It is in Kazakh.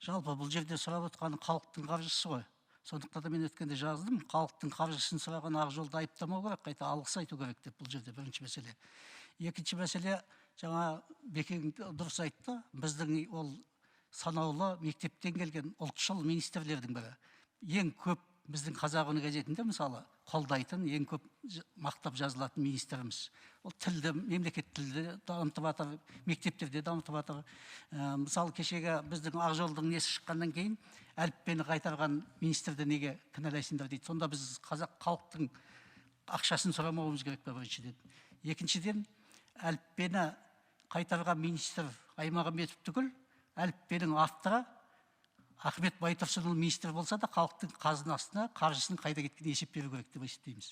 Жалпы бұл жерде сұрап отқан халықтың қаржысы ғой. Сондықтан да мен өткенде жаздым, халықтың қаржысын сұраған Ақ жолды айыптамау керек, қайта алғыс айту керек деп. Бұл жерде бірінші мәселе. Екінші мәселе, жаңа Бекең дұрыс айтты, біздің ол санаулы мектептен келген ұлтшыл министрлердің бірі. Ең көп біздің «Қазақ үні» газетінде, мысалы, қолдайтын, ең көп мақтап жазылатын министріміз. Ол тілді, мемлекет тілді дамытып жатыр, мектептерде дамытып жатыр. Мысалы, кешегі біздің Ақ жолдың несі шыққаннан кейін әліппені қайтарған министрді неге кінәлайсыңдар дейді. Сонда біз қазақ халықтың ақшасын сұрамауымыз керек па, біріншіден? Екіншіден, әліппені қайтарған министр Аймағамбетов түгіл, әліппенің авторы Ахмет Байтұрсынұлы министр болса да, халықтың қазынасына қаржысының қайда кеткенін есеп беру керек деп есептейміз.